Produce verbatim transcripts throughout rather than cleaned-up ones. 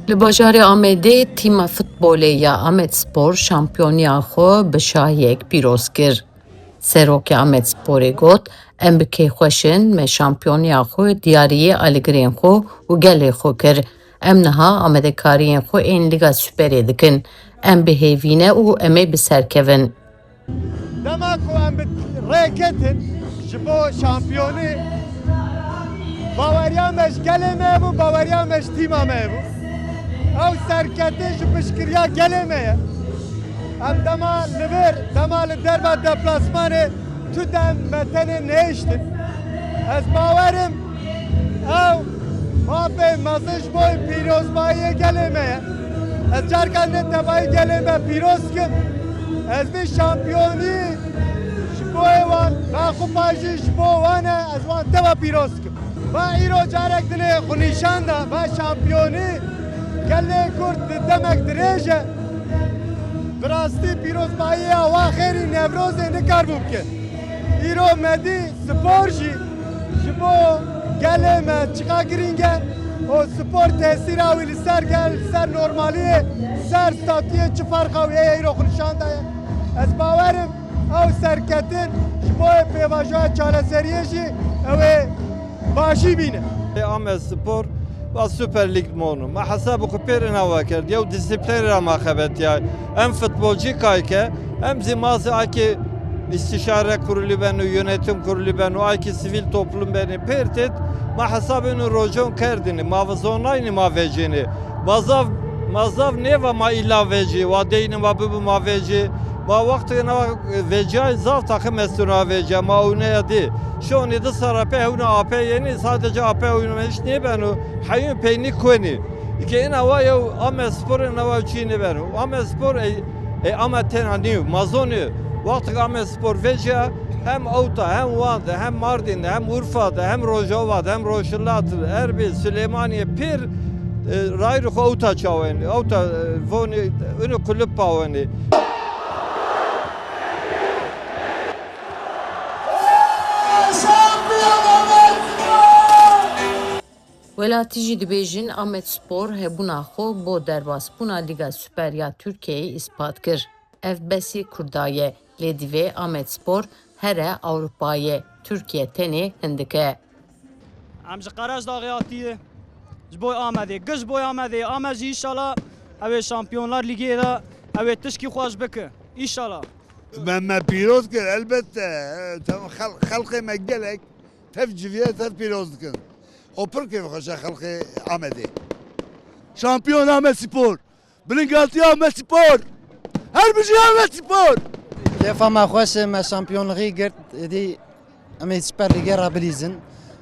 Li bajarê Amedê tîma futbolê ya Amedspor şampiyoniya xwe bi şahiyek pîroz kir. Serokê Amedsporê got, em bi kêfxweş in, me şampiyoniya xwe diyariyê alîgirên xwe û gelê xwe kir. Em niha amadekariyên xwe ên Lîga Superê dikin. Em bi hêvî ne û em ê bi ser kevin. Dema ku em bi rê ketin ji bo şampiyonî, baweriya me ji gelê me bû, baweriya me ji tîma me bû. Ew serketin ji piştgiriya gelê me ye. Em dema li vir, dema li derva deplasmanê tu dem me tenê nehiştin. Ez bawerim ew mafê mezin ji bo pîrozbayiyê gelê me ye. Ez carkan din tevayî gelê me pîroz kim. Ez vî şampiyonî ji bo wan, va xwe pa jî ji bo wan e, ez wan teva pîroz kim. Va îro carek dinê xwe nîşan da, va şampiyonî gelê Kurd di demek dirêj e. Bi rastî pîrozbayiya wa xêrî Newrozê nikarbû bike. Îro me dî spor jî ji bo gelê me çiqa girîng e û spor tesîra wî li ser gel, li ser normaliyê, li ser statuyê çi ferqa wî heye îro xwe nîşan daye. Ez bawerim ew serketin ji bo pêvajoya çareseriyê jî ew ê başî bîne. Ê Amedspor va Super Lig dimonu. Ma hesabê xwe pêr ina vekird. Yew disiplînê ra ma xebetiya. Em futbolcî kayke, em zî ma zî akê istişare kurulî beno, yönetim kurulî beno, akê sivîl toplum benê. Pêr têt ma hesabê inu rojon kerdinê. Ma vizonayni ma vecênê. Ma zaf, ma zaf nêva ma îla vecê, wa deyni ma bibi ma vecê. Ma wextê na veciyayê zaf taxim estûna veca, ma ewneya dê. Şonê di sara pê hewna apê yenê, sadece apê ewnemiş nêbeno, heyûn peynî kuenê. Îke ina wa yew Amedspor ina wa çî nêbeno. Amedspor ey, ey Amed tena nîyo, mazonê. Wextek Amedspor veca, hem Ewta, hem Wan de, hem Mardin de, hem Urfa de, hem Rojava de, hem Rojhilat, Erbil, Süleymaniye, pêr, e, rayîr xwe Ewta çawenê. Ewta, e, vonê, unu kulüp pawenê. Welatî jî dibêjin Amedspor hebûna xwe bo derbasbûna Lîga Super ya Tirkiyeyê îspat kir. Ev besî Kurda ye, lê divê Amedspor here Ewropayê, Tirkiye tenê hindik e. Em ji Qerezdaxê hatiye, ji bo Amedê, giş ji bo Amedê, Amed jî înşallah ew ê Şampiyonlar Lîgê de ew ê tişkî xweş bike. Înşallah. Me, me pîroz kir, elbette. Tem-, xel-, xelkê me gelek tev civiye, tev pîroz dikin. O pir kêfxweş e xelkê Amedê. Şampiyon Amedspor. Bilingatiya Amedspor. Her bijî Amedspor. Kêfa me xweş e, me şampiyonluğî girt. Êdî em ê Süper Lîgê re bilîzin.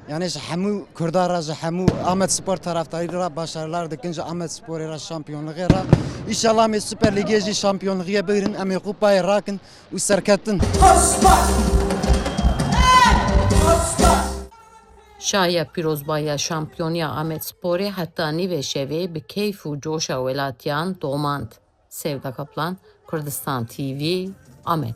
Yani ji hemû Kurda re, ji hemû Amedspor taraftarî re başarılar dikin, ji Amedsporê re, şampiyonluğê re. Înşallah em ê Süper Lîgê jî şampiyonluğiyê bigrin, em ê kupayê rakin û serketin. Şahiya pîrozbahiya şampiyoniya Amedsporê heta nîvê şevê bi keyf û coşa welatiyan domand. Sevda Kaplan, Kurdistan T V, Amed.